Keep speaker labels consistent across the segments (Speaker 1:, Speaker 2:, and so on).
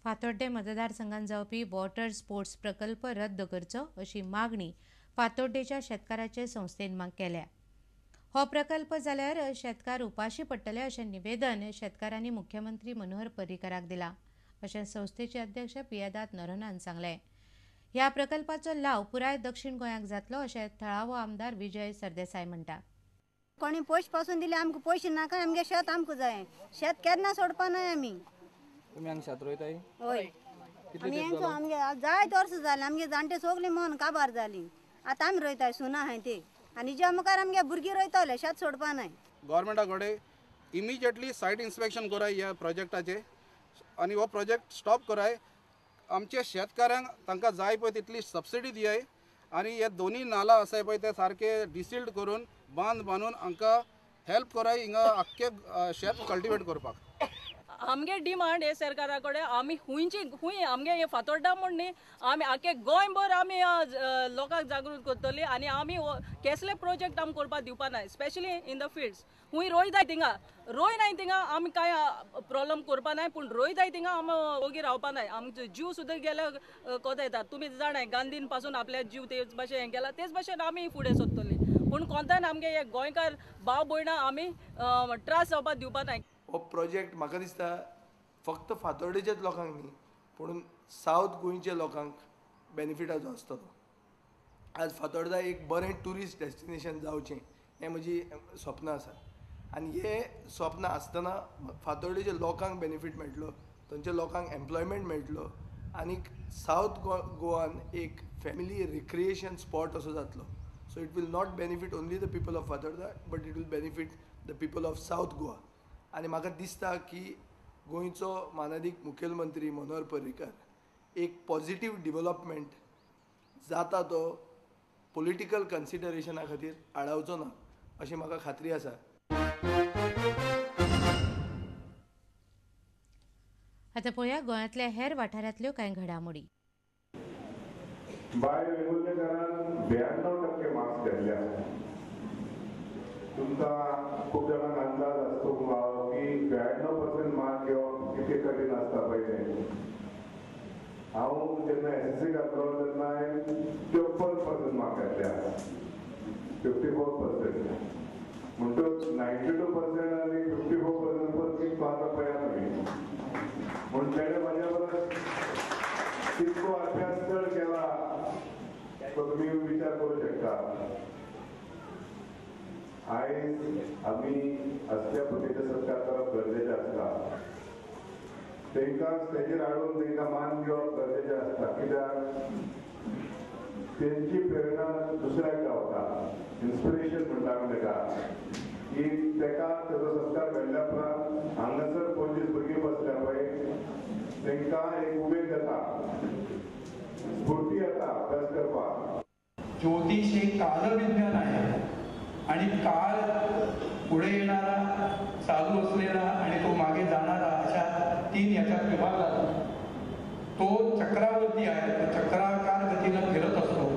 Speaker 1: फातोड्डें मतदारसंघात जावपी water sports प्रकल्प रद्द करचो अशी मागणी फातोड्डेच्या शेतकाराचे संस्थेन केल्या। हो प्रकल्प जाल्यार शेतकार उपाशी पडटले अशें निवेदन शेतकारांनी मुख्यमंत्री मनोहर पर्रीकराक दिला अशें संस्थेचे अध्यक्ष पियादात नरोन्हान सांगलें। ह्या प्रकल्पाचो लाव पुराय दक्षिण गोंयाक जातलो अशें थळावो आमदार विजय सरदेसाय म्हणटा।
Speaker 2: कोणी पयशे पासून दिले आमकां पयशे नाका, आमगे शेत आमकां जाय, शेत केन्ना सोडपा नाय आमी।
Speaker 3: तुमी हांगा शेत रोयताय?
Speaker 2: हय, आमी आमगे जायते वर्सां जालीं, आमगे जाणटे सगळीं मन काबार जालीं, आतां आमी रोयताय सुना आहाय ती, आनी ज्या मुखार आमगे भुरगीं रोयतले, शेत सोडपा नाय।
Speaker 4: गव्हर्मेंटा कडेन इमिजिएटली सायट इन्स्पेक्शन कराय ह्या प्रोजेक्टाचे आनी हो प्रोजेक्ट स्टॉप कराय। आमच्या शेतकारांक तांकां जाय पळय तितली सबसिडी दियाय आनी हे दोनी नाला आसाय पळय ते सारके डिसिल्ड करून बांद बांदून हांकां हेल्प कराय हिंगा आख्खे शेत कल्टिवेट करपाक।
Speaker 5: आमगे डिमांड हे सरकारा कडेन आमी खुंयची खूंय आमगे हे फातोड्डा म्हूण न्ही, आमी आख्खे गोंयभर आमी लोकांक जागृत करतली आनी आमी केसले प्रोजेक्ट आमी करपाक दिवपा नाय, स्पेशली इन the fields. खूंय रोयताय थिंगा, रोय नाय थिंगा आमी कांय प्रॉब्लम करपा नाय, पूण रोयताय थिंगा आमी ओगी रावपा नाय। आमचो जीव सुद्दां गेल्यार कोता येता, तुमी जाणाय गांधीन पासून आपल्या जीव तेच भाशेन हें केला, तेच भाशेन आमी फुडें सोदतली, पूण कोंतान आमगे हे गोंयकार भाव भयणां आमी त्रास जावपाक दिवपा नाय।
Speaker 6: हो प्रोजेक्ट म्हाका दिसता फक्त फातोर्डेच्याच लोकांक न्ही पूण सावथ गोंयच्या लोकांक बेनिफिटाचो आसतलो। आज फातोर्डा एक बरें ट्युरिस्ट डेस्टिनेशन जावचें हें म्हजी स्वप्न आसा आनी हे स्वप्न आसतना फातोर्डेच्या लोकांक बेनिफीट मेळटलो, थंयच्या लोकांक एम्प्लॉयमेंट मेळटलो आनी सावथ गोवान एक फॅमिली रिक्रिएशन स्पॉट असो जातलो। So it will not benefit only the people of Fatorda but it will benefit the people of South Goa. आनी म्हाका दिसता की गोंयचो मानादीक मुखेलमंत्री मनोहर पर्रीकर एक पॉझिटीव डिवलपमेंट जाता तो पॉलिटिकल कन्सिडरेशना खातीर आडावचो ना अशी म्हाका खात्री आसा।
Speaker 1: आतां पळोवया गोंयांतल्या हेर वाठारांतल्यो कांय घडामोडी।
Speaker 7: बाय वेंगुर्लेकारान 92% मार्क्स घेतल्या। तुमकां खूब जाणांक अंदाज आसतलो की 92% मार्क घेवप कितकें कठीण आसता पळय तें। हांव जेन्ना एसएससी घातलो तेन्ना हांवें 54% मार्क घेतल्या, 54%। म्हणटकच 92% आनी 54% परत कितको आसा पळया तुमी। म्हूण तेणें म्हाज्या परस कितको अभ्यास चड केला तो तुमी विचार करूं शकता। आयज आमी असल्या पद्दतीचो सत्कार करप गरजेचें आसता, तांकां स्टेजीर हाडून तांकां मान दिवप गरजेचें आसता, कित्याक तेंची प्रेरणा दुसऱ्याक गावता, इन्स्पिरेशन म्हणटा आमी ताका, की ताका ताजो सत्कार घडल्या उपरांत हांगासर 25 भुरगीं बसल्या पळय तांकां एक उमेद येता, स्फूर्ती येता अभ्यास करपाक।
Speaker 8: ज्योतिष हे कालविज्ञान आहे आणि काळ पुढे येणारा, चालू असलेला आणि तो मागे जाणारा अशा 3 याच्यात विभागला जातो। तो चक्रावरती आहे, तो चक्राकार गतीनं फिरत असतो।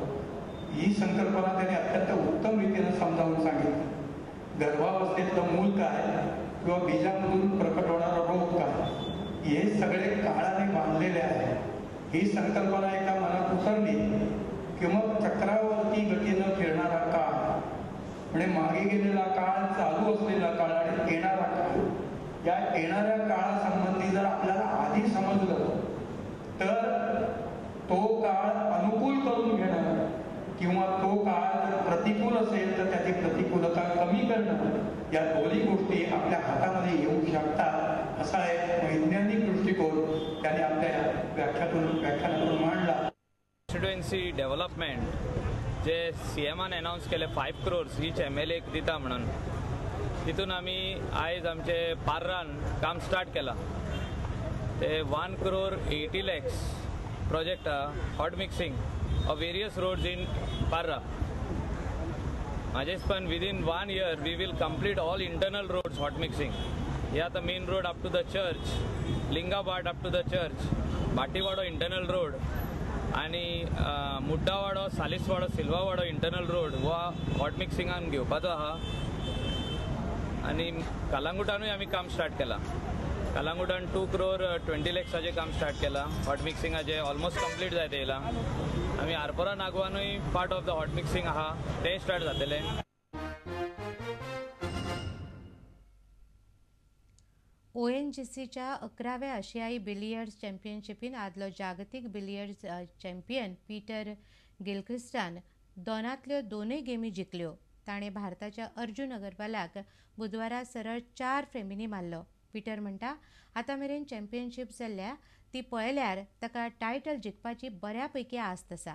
Speaker 8: ही संकल्पना त्याने अत्यंत उत्तम रीतीनं समजावून सांगितली। गर्भावस्थेतलं मूल काय किंवा बीजामधून प्रकट होणारा रोग काय, हे सगळे काळाने बांधलेले आहे। ही संकल्पना एका मनात उसरली की मग चक्रावरती गतीनं फिरणारा काळ म्हणजे मागे गेलेला काळ, चालू असलेला काळ आणि येणारा काळ, या येणाऱ्या काळासंबंधी जर आपल्याला आधी समजलं तर तो काळ अनुकूल करून घेणं किंवा तो काळ जर प्रतिकूल असेल तर त्याची प्रतिकूलता कमी करणं, या दोन्ही गोष्टी आपल्या हातामध्ये येऊ शकतात असा एक वैज्ञानिक दृष्टिकोन त्याने आपल्या व्याख्यानातून मांडला।
Speaker 9: कॉन्स्टिट्युएन्सी डेव्हलपमेंट जे सी एमान अनावन्स केले 5 crores each M L एक दिता म्हणून, तितून आमी आयज आमचे पार्रान काम स्टार्ट केलां। ते 1 crore 80 lakhs project आहा, hot mixing of various roads in Parra. म्हाजे हिसपान within 1 year we will complete all internal roads hot mixing. हे आतां main road up to the church, Lingabhat up to the church, Bhatiwado internal road आनी मुड्डावाडो, सालिसवाडो, सिल्वावाडो internal road हो hot मिक्सिंगान घेवपाचो आहा आनी कलांगुटानूय आमी काम स्टार्ट केलां। कलांगुटान 2 crore 20 लॅक्साचें काम स्टार्ट केलां. हॉट मिक्सिंगाचें ऑलमोस्ट कंप्लीट जायत येयलां. आमी Arpora नागवानूय part of the hot mixing आहा, तेंय स्टार्ट जातलें.
Speaker 1: ONGCच्या 11व्या आशियाई बिलियर्ड्स चॅम्पियनशिपीन आदलो जागतीक बिलियर्ड्स चॅम्पियन पीटर गिलक्रिस्टान दोनांतल्यो दोनूय गेमी जिखल्यो. ताणें भारताच्या अर्जुन अगरवालाक बुधवारा सरळ 4 फ्रेमींनी मारलो. पीटर म्हणटा, आतां मेरेन चॅम्पियनशीप जाल्ल्या ती पळयल्यार ताका टायटल जिखपाची बऱ्यापैकी आस्त आसा.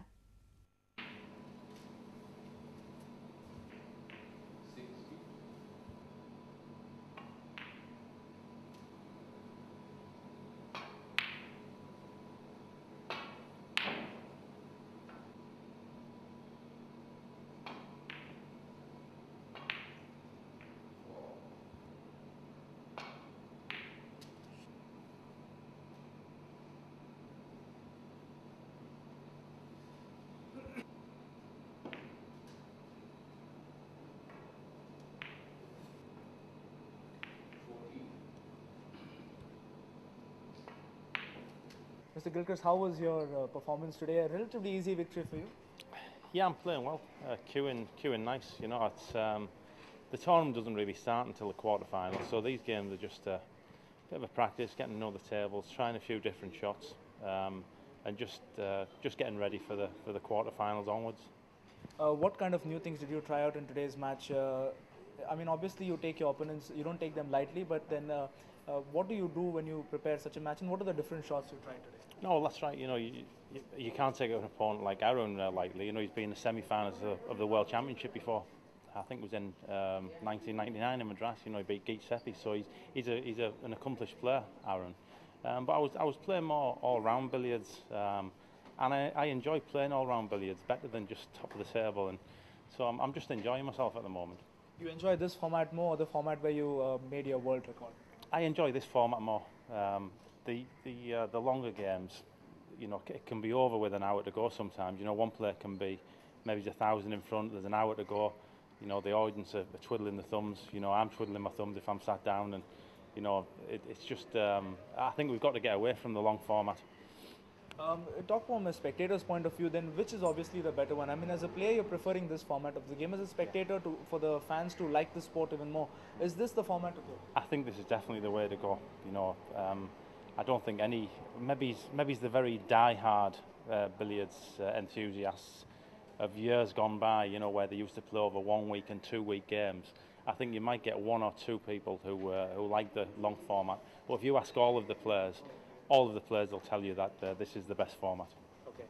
Speaker 10: Mr. Gilchrist, how was your performance today? A relatively easy victory for you.
Speaker 11: Yeah, I'm playing well. Queuing nice. You know, it's the tournament doesn't really start until the quarterfinals, so these games are just a bit of a practice, getting to know the tables, trying a few different shots, and just getting ready for the quarterfinals onwards.
Speaker 10: What kind of new things did you try out in today's match? I mean, obviously you take your opponents, you don't take them lightly, but then what do you do when you prepare such a match, and what are the different shots you try today?
Speaker 11: No, that's right. You know, you can't take an opponent like Arun lightly. You know, he's been in the semi-finals of the World Championship before. I think it was in 1999 in Madras. You know, he beat Geet Sethi, so he's an accomplished player, Arun. But I was playing more all-round billiards, and I enjoy playing all-round billiards better than just top of the table, and so I'm just enjoying myself at the moment.
Speaker 10: You enjoy this format more, or the format where you made your world record?
Speaker 11: I enjoy this format more. The longer games, you know, it can be over with an hour to go sometimes. You know, one player can be maybe 1,000 in front, there's an hour to go. You know, the audience are twiddling the thumbs. You know, I'm twiddling my thumbs if I'm sat down, and you know, it's just I think we've got to get away from the long format.
Speaker 10: Talk from a spectator's point of view, then, which is obviously the better one? I mean, as a player, you're preferring this format of the game. As a spectator, for the fans to like the sport even more, is this the format to go?
Speaker 11: I think this is definitely the way to go. You know, I don't think any, maybe it's the very die-hard billiards enthusiasts of years gone by, you know, where they used to play over 1 week and 2 week games. I think you might get one or two people who like the long format. But if you ask all of the players, will tell you that this is the best format.
Speaker 10: Okay.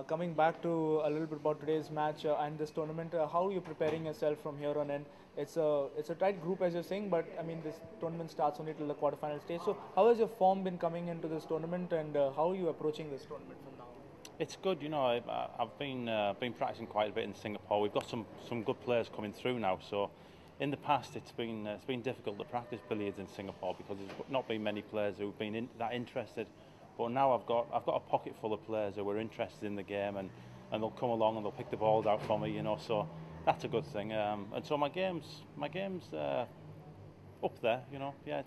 Speaker 10: Coming back to a little bit about today's match and this tournament, how are you preparing yourself from here on in? It's a tight group, as you're saying, but I mean, this tournament starts only till the quarterfinal stage. So how has your form been coming into this tournament, and how are you approaching this tournament from now on?
Speaker 11: It's good, you know. I've been practicing quite a bit in Singapore. We've got some good players coming through now. So in the past, it's been difficult to practice billiards in Singapore because there's not been many players who've been that interested. But now I've got a pocket full of players who are interested in the game, and they'll come along and they'll pick the balls out for me, you know. So that's a good thing. And so my game's up there, you know. Yeah,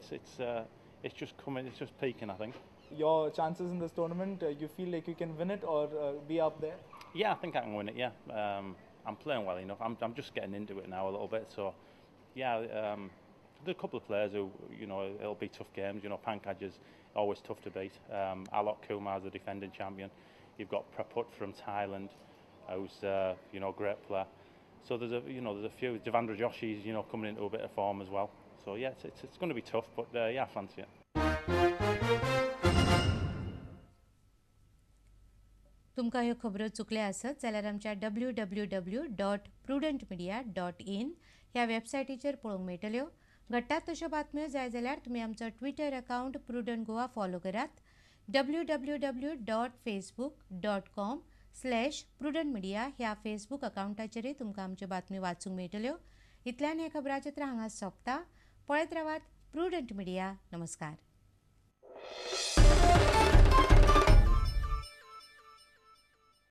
Speaker 11: it's just coming, it's just peaking, I think.
Speaker 10: Your chances in this tournament, you feel like you can win it or be up there?
Speaker 11: Yeah, I think I can win it. Yeah, I'm playing well enough. I'm just getting into it now a little bit. So yeah, there's a couple of players who, you know, it'll be tough games. You know, Pankaj is always tough to beat. Alok Kumar is the defending champion. You've got Praput from Thailand, who's you know, a great player. So there's a few. Devendra Joshi's, you know, coming into a bit of form as well. So yeah, it's going to be tough, but yeah, I fancy it.
Speaker 1: तुमकां ह्यो खबरो चुकल्या आसत जाल्यार आमच्या www.prudentmedia.in ह्या वेबसायटीचेर पळोवंक मेळटल्यो. घडटात तश्यो बातम्यो जाय जाल्यार तुमी आमचो Twitter account Prudent Goa follow करात. www.facebook.com/prudentmedia ह्या फेसबूक अकावंटाचेरय तुमकां आमच्यो बातम्यो वाचूंक मेळटल्यो. इतल्यान हें खबराचित्र हांगा सोंपता. पळयत रावात प्रुडंट मिडिया. नमस्कार.